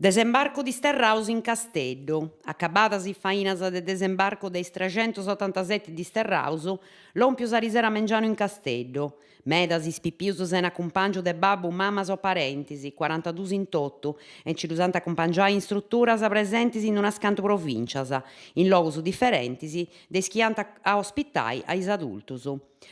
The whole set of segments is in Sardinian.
Desembarcu disterraus in Casteddu. Acabadas is fainas de desembarcu de is trexentusotantaseti disterraus, lòmpius arisera mengianu in Casteddu. Medas is pipius sena acumpàngiu de babbu, mamas o parentis, cuarantadus in totu, e nci ddus ant acumpangiai in struturas presentis in unas cantu provìncias, in logus diferentis de is chi ant a ospitai a is adultus.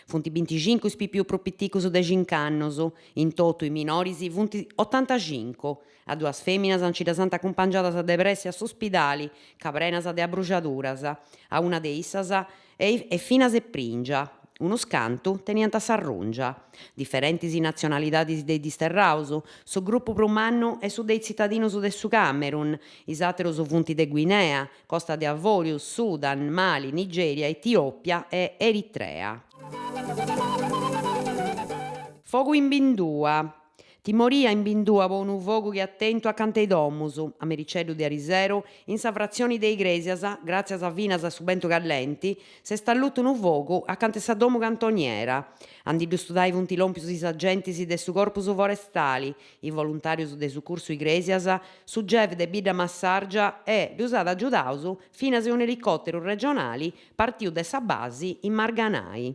Funt binticincu is pipius prus piticus de cinc'annus, in totu is minoris funt otantacincu. A duas fèminas nci ddas ant acumpangiadas de pressi a s'uspidali, ca prenas de abruxaduras, a una de issas est finas prìngia, unus cantu teniant s'arrùngia. Diferentis natzionalidadis de is disterraus, su grupu prus mannu est su de is tzitadinus de su Camerun, is àterus funt de Guinea, Costa de Avòriu, Sudan, Mali, Nigèria, Etiòpia e Eritrea. Fogu in Bindua. Timoria in Bindua po unu fogu chi at tentu acanta 'e domus, a mericeddu de ariseru, in sa fratzioni de Igrèsias, gràtzias finas a su bentu callenti, s'est allutu unu fogu acanta 'e sa domu cantoniera. A ndi ddu studai funt lòmpius is agentis de su Corpus Forestali, is voluntàrius de Sucursu Igrèsias, su GEV de Bidda Massàrgia e ddus at agiudaus finas un'elicòteru regionali partiu de sa basi in Marganai.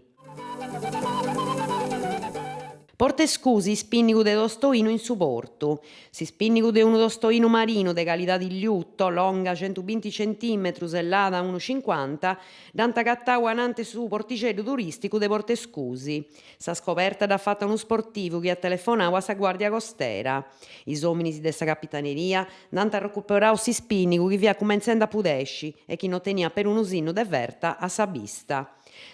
Portescusi ispìnnigu de tostoinu in su portu. S'ispìnnigu de unu tostoinu marinu de calidadi liuto, longa centubinti centìmetrus e lada unu cincuanta, dd'ant agatau ananti su portixeddu turìsticu de Portescusi. Sa scoberta dd'at fata unu sportivu chi at telefonau a sa Guàrdia Costera. Is òminis de sa Capitaneria nd'ant arrecuperau s'ispìnnigu chi fiat cumentzendi a pudesci e chi no teniat perunu sinnu de ferta a sa bista.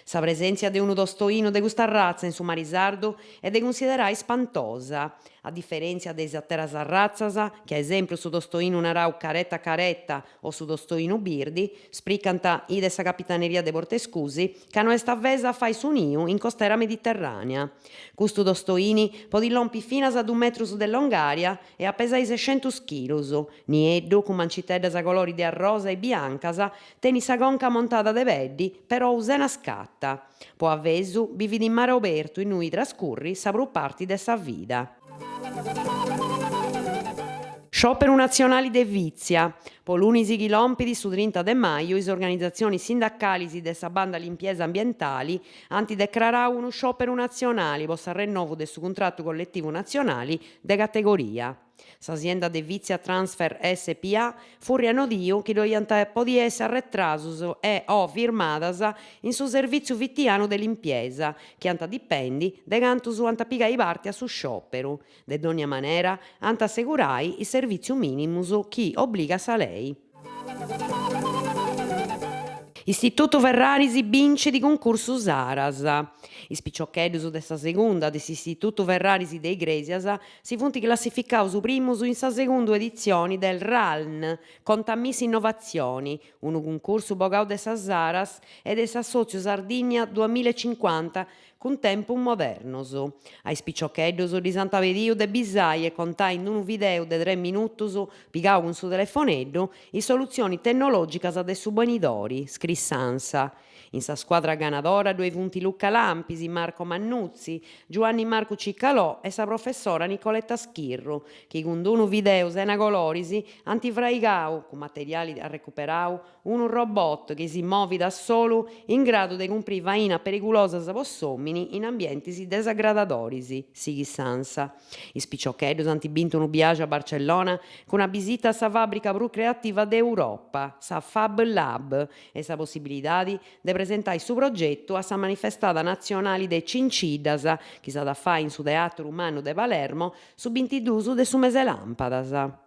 Sa presèntzia de unu tostoinu de custa arratza in su mari sardu est de cunsiderai spantosa. A diferèntzia de is àteras arratzas, che a esempru su tostoinu narau careta careta o su tostoinu birdi, spricant is de sa Capitaneria de Portescusi ca no est avesa a fai su niu in costera mediterrànea. Custu tostoini podit lompi finas a dus metrus de longària e a pesai sescentus chilus, nieddu, cun manciteddas a colori de arrosa e biancas, tenit sa conca amontada de peddi, perou sena scata. Po avesu bivit in mare obertu innui trascurrit sa prus parti de sa vida. Sciòperu natzionali de Vitzia. Po lunis chi lompit su trinta de maju is organizatzionis sindacalis de sa banda limpiesa ambientali ant decrarau unu sciòperu natzionali po s'arrennovu de su cuntratu colletivu natzionali de categoria. S'asienda de Vitzia Transfer SPA furriat nodiu chi ddoi iant podi essi arretrasus e o firmadas in su servìtziu fitianu de limpiesa chi ant a dipendi de cantus ant a pigai parti a su sciòperu. De dònnia manera ant a assegurai is servìtzius mìnimus chi obligat sa lei. Istitutu Ferraris bincit cuncursu Saras. Is piciocheddus de sa segunda de s'Istitutu Ferraris de Igrèsias si funt classificaus primus in sa segundu editzioni de RALN, Contamì s'innovatzioni, unu cuncursu bogau de sa Saras e de s'assòtziu Sardigna duamilaecincuanta cun tempus modernos. A is piciocheddus ddis ant pediu de bisai e contai in unu videu de tres minutus, pigau cun su telefoneddu, is solutzionis tennològicas de su benidori, scrit s'Ansa. In sa scuadra ganadora ddoi funt Luca Lampis, Marco Mannuzzi, Giuanni Marcu Cicalò e sa professora Nicoletta Schirru, chi cun d'unu videu sena coloris ant fraigau, cun materiali arrecuperau, Unu robot chi si movit a solu in gradu de cumprì fainas perigulosas po s'òmini in ambientis desagradadoris, sighit s'Ansa. Is piciocheddus ant bintu unu biaxu a Barcellona cun una bisita a sa fàbrica prus creativa de Europa, sa Fab Lab, e sa possibilidadi de presentai su progetu a sa manifestada natzionali de cinciddas chi s'at a fai in su Teatru Mannu de Palermo su bintidus de su mes'e làmpadas.